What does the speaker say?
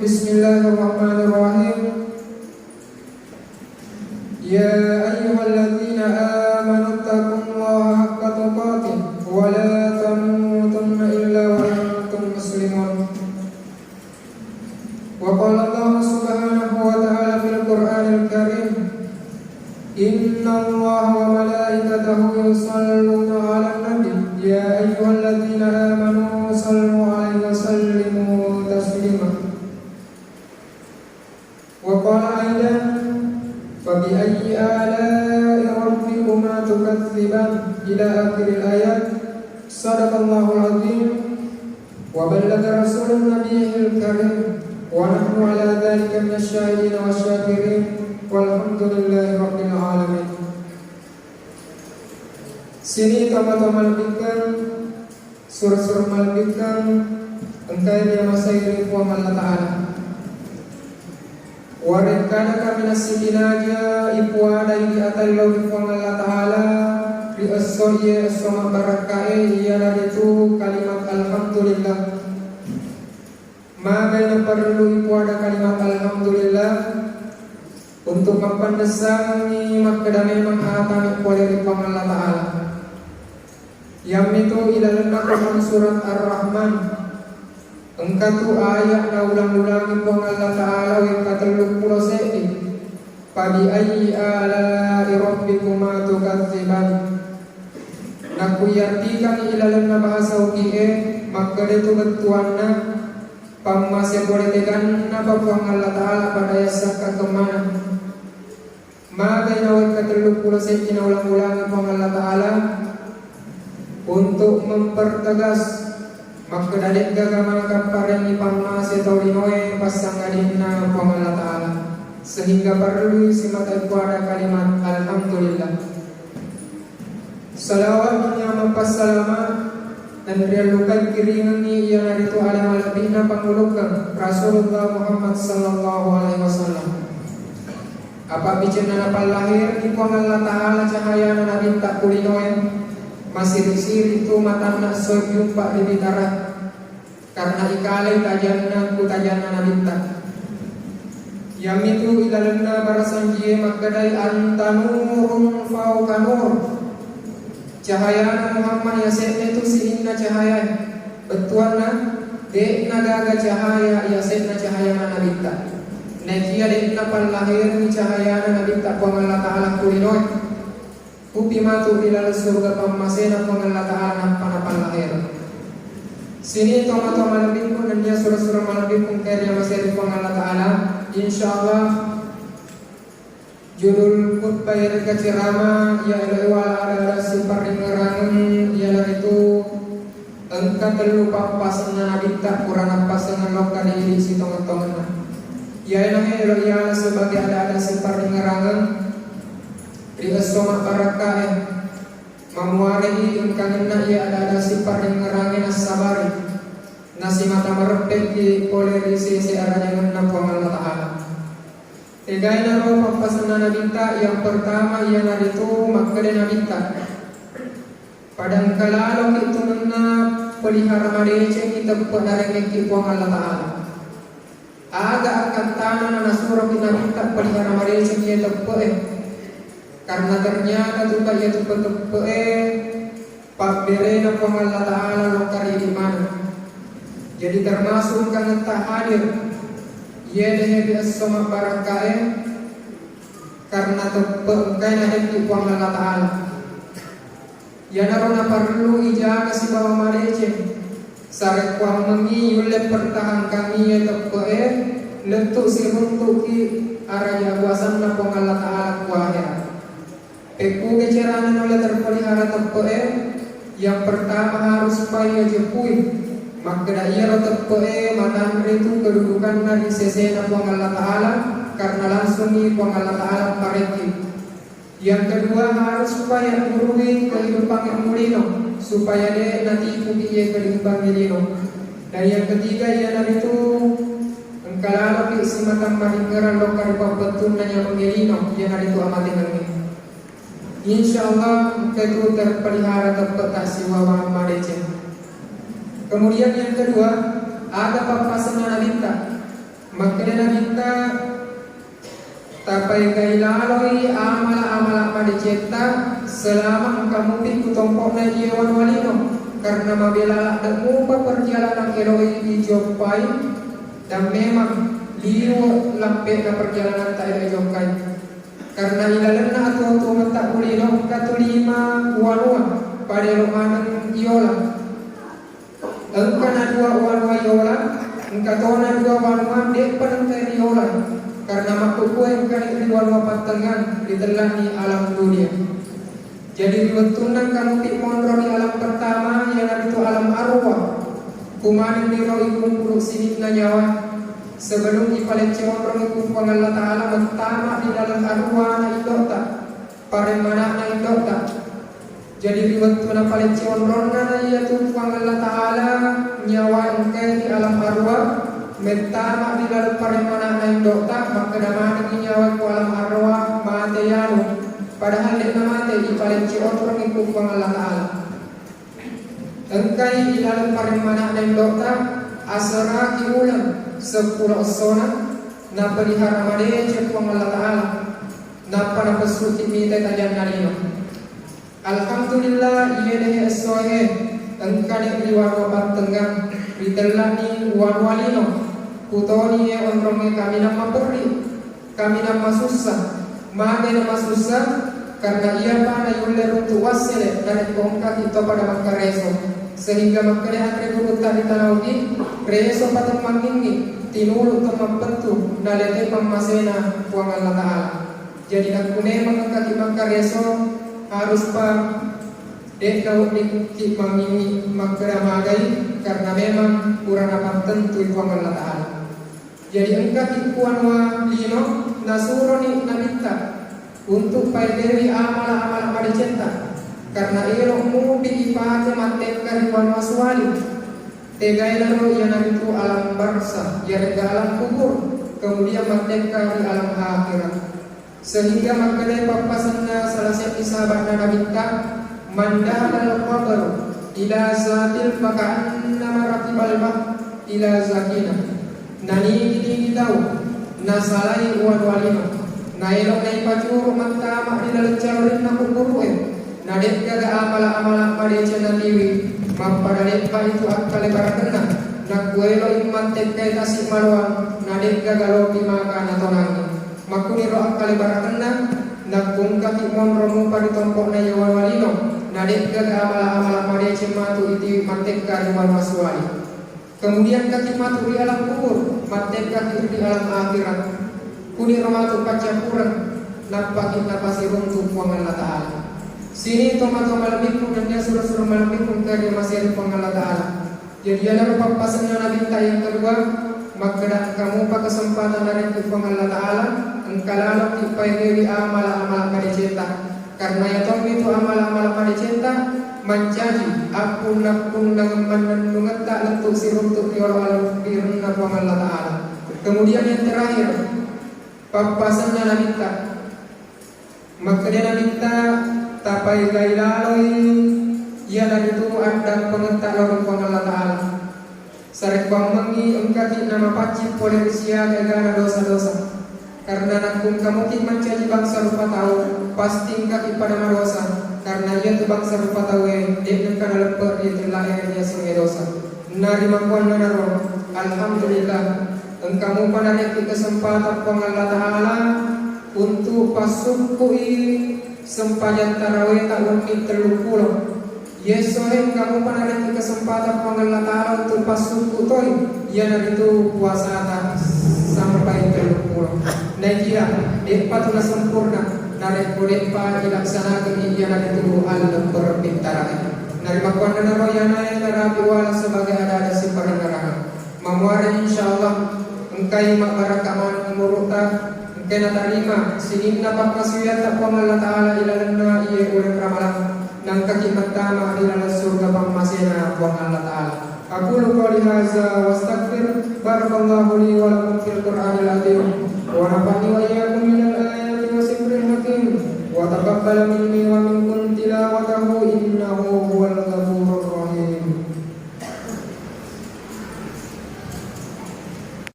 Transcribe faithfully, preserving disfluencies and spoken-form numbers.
بسم الله الرحمن الرحيم. يا أيها الذين آمنوا اتقوا الله حق تقاته ولا تموتن إلا وأنتم مسلمون. وقال الله سبحانه وتعالى في القرآن الكريم: إن الله وملائكته يصلون على النبي، يا أيها الذين آمنوا صلوا عليه وسلموا تسليما. وقال أيضا: فبأي آلاء ربكما تكذبان، إلى آخر الآيات. صدق الله العظيم وبلغ رسول النبي الكريم، ونحن على ذلك من الشاهدين والشاكرين، والحمد لله رب العالمين. Sining tomatoa malebbikkeng, sura-sura malebbikkeng, engkae riamasei ri Puang Allah Ta'ala. Warekkana kaminang sitinaja ipuadai ri atai lao ri Puang Allah Ta'ala ri esso iye esso mabbarakkae, iyanaritu kalimat alhamdulillah. Magai naparellu ipuada kalimat alhamdulillah untuk mappannessangi makkeda memang atami pole ri Puang Allah Ta'ala. Yammitu ilalenna Quran surat Ar-Rahman. Engkatu ayat naulang-ulangi Puang Allah Ta'ala wekka telluppulo seddi. Fabiayyi ala'i rabbikuma tukadziban. Nakkuiartikangngi ilalenna bahasa Ugie, makkedetu bettuanna, pammase pole tegannapa Puang Allah Ta'ala pada yassakka kemmana. Magai nawekka telluppulo seddi naulang-ulangi Puang Allah Ta'ala untuk mempertegas makkeda de'gaga manakapparengngi pammase tau linoe passangadinna Puang Allah Ta'ala, sehingga parellui simata ipuada kalimat alhamdulillah. Salawat nennia mappassalama tenriallukai kiringengngi iyanaritu ale malebbi'na pangulukkeng Rasulullah Muhammad sallallahu alaihi wasallam. Apabbicenna napallahirni Puang Allah Ta'ala cahayana nabitta ku linoe, masiri-siri tu matanna sojumpa ri bitara. Karena ikalai tajanna ku tajanna nabitta. Yammitu ilalenna barasanjie makkedai anta nurun fauqa nur. Cahayana Muhammad yase'na tu sininna cahayae. Bettuanna, de'na gaga cahaya yase'na cahayana nabitta. Naikia de'na pallahirni cahayana nabitta Puang Allah Ta'ala ku linoe. Kupi matu ri laleng suruga pammasena Puang Allah Ta'ala nappa napallahero. Sining tomatoa malebbiku nennia sura-sura malebbiku engkae riamasei ri Puang Allah Ta'ala. Insyaallah judul khutbah yarega ceramah iya eloe wala ada-ada siparingngerangeng iyanaritu engka tellu pappasenna nabitta pura nappasengeng lokka ri idi sitongeng-tongenna. Iyae nahe elo iyala sebagai ada-ada siparingngerangeng ri esso mabbarakkae. Mamuarei engka ngenna iya ada-ada siparingngerange nassabari, nasimata mareppeki pole ri sese arajangenna Puang Allah Ta'ala. Egainaro pappasenna nabitta yang pertama iyanaritu makkeda nabitta, pada engka laloki tu ngenna pelihara madecengi teppe narengekki Puang Allah Ta'ala. Aga akkattana nasuroki nabitta pelihara madecengi iye teppe'e? Karena ternyata tuta iyatu teppe'e pabberena Puang Allah Ta'ala lokka ri idi maneng. Jadi termasuk engkangetta hadir iye dehe ri esso mabbarakkae karena teppe engkae narekki Puang Allah Ta'ala. Iyanaro naparellu ijaga sibawa madeceng. Sarekkuammengngi yulle pertahankangngi iye teppe'e lettu siruntu'ki araja kuasanna Puang Allah Ta'ala ku ahera. Pekkuga carana nulle terpelihara teppe'e? Yang pertama harus paya jepui makkeda iyaro teppe'e matanre tu kedudukanna ri sesena Puang Allah Ta'ala, karena langsungngi Puang Allah Ta'ala parekki. Yang kedua, harus supaya gurui kehidupan yang mulino, supaya de natipu iye kehidupan lino. Dan yang ketiga, iyanaritu engka laloki simatang maringngerang lokka ri pabbettunna nyameng lino, iyanaritu amatengengnge. Insya Allah engka itu terpelihara teppeta sibawa madeceng. Kemudian yang kedua, ada pappasenna nabitta. Makkeda Nabitta, tapaegai laloi amala-amala madecetta selama engka mupi ku tompo'na iye wanua lino, karena mabela ladde mupa perjalanan eloi ijoppai, dan memang liwe lampe'na perjalananta eloi ijokkai. Karena ilalenna atuo-tuongetta ulino engka tu lima wanua pada elo maneng iola. Engka na dua wanua iola, engka tona dua wanua de'pa nengka riola, karena makkukkue engkani ri wanua pattengngang ritellani alam dunia. Jadi ri wettunna engka mupi monro ri alam pertama, iyanaritu alam arwah, kumanenniro ikumpulu sininna nyawa sebelum ipalecce onrongi ku Puang Allah Ta'ala mettama di dalam arwah na indo'ta, paremmana'na indo'ta. Jadi ri wettu napalecce onronna na iyatu Puang Allah Ta'ala, nyawa engkae ri alam arwah mettama di laleng paremmana'na indo'ta, makkeda manengngi nyawa ku alam arwah, mate yanu, padahal de'na mate, ipalecce onrongi ku Puang Allah Ta'ala. Engkai di laleng paremmana'na indo'ta, aseraki uleng seppulo essona napelihara madeceng Puang Allah Ta'ala, nappa napessuki mitai tajanna lino. Alhamdulillah, iye dehe essoe engkani ri wanua pattengngang, ritellani wanua lino, kutoni iye onrongnge kaminang maperri, kaminang masussa. Magai namasussa? Karena iyapa nayulle runtu wassele narekko engkaki to pada makkareso, sehingga makkeda anre gurutta ri tana Ugi, reso patemmangingngi, tinulu temmappettu, nalete pammasena Puang Allah Ta'ala. Jadi nakku memang engkaki makkareso, haruspa de'ga weddikki mangingngi makkeda magai, karena memang pura napattentui Puang Allah Ta'ala. Jadi engkaki ku wanua lino, nasuroni Nabitta untuk paegewi amala-amala madecetta, karena elo mupi ipake mattekka ri wanua suwali. Tegaenaro iyanaritu alam barzah, iyare'ga alam kubur, kemudian mattekka ri alam akhirat. Sehingga makkedai pappasenna salah seddi sahaba'na Nabitta, "Man dakhalal qabr ila zatil faka'annama rakibal bah ila zakinah." Nanigi-nigi tau nasalai wanua lino, naelo naipacuru mattama ri laleng calorinna kubburu'e, nade'gaga amala-amala madeceng natiwi, mappada de'pa itu akkalebarakenna, nakkueloi mattekkai tasi maloang, nade'gaga lopi maka natonangi. Makkuniro akkalebarakenna, nakkungkaki monro mupa ri tompo'na iye wanua lino, nade'gaga amala-amala madeceng matu itiwi mattekka ri wanua suwali. Kemudian kaki matu ri alam kubur, mattekkaki ri alam akhirat. Kuniro matu paccappureng, nappaki napasiruntu Puang Allah Ta'ala. Sini tomatoa malebbiku nennia suro-suro malebbiku engka ri amaseri Puang Allah Ta'ala. Jadi iyanaro pappasenna Nabitta yang kedua, makkeda engka mupa kesempatan narekki Puang Allah Ta'ala, engka lalokki paegewi amala-amala madecetta. Karena iya tommi tu amala-amala madecetta mancaji appunnang-punnangeng mannennungetta lettu siruntu riolo alam rirenna Puang Allah Ta'ala. Kemudian yang terakhir, pappasenna Nabitta. Makkeda Nabitta, tapaegai laloi iyanaritu addampengetta lao ri Puang Allah Ta'ala. Sarekkuammengngi engkaki namapaccing pole ri siaga egana dosa-dosa. Karena nakkungkamuki mancaji bangsa rupa tau, pasti engkaki pada madosa. Karena iyatu bangsa rupa tauwe, de'nengka naleppe ri tellae riasengnge dosa. Narimakkuannanaro, alhamdulillah, engka mupa narekki kesempatan Puang Allah Ta'ala untuk passukkui sempajang taraweta wenni telluppulo. Yesso engka mupa narekki kesempatan Puang Allah Ta'ala untuk passukku toi, iyanaritu puasata sampai telluppulo. Naikia de'pa tu nasempurna narekko de'pa ilaksanakan iyanaritu alleng berpittarae. Narimakkuannanaro iyanae narapi wala sebagai ada-ada siparengngerang. Mamuare insyaallah engkai mabbarakka maneng umuru'ta, engkai natarima sininna pakkasuwiatta Puang Allah Ta'ala ilalenna iye uleng ramalang, nangkaki mattama ri laleng surga pammasena Puang Allah Ta'ala. Aqulu qouli hadza wa astaghfir, barakallahu li wa lakum fil Qur'anil azim, wa nafa'ni wa iyyakum minal ayati wa dzikril hakim, wa taqabbala minni wa minkum tilawata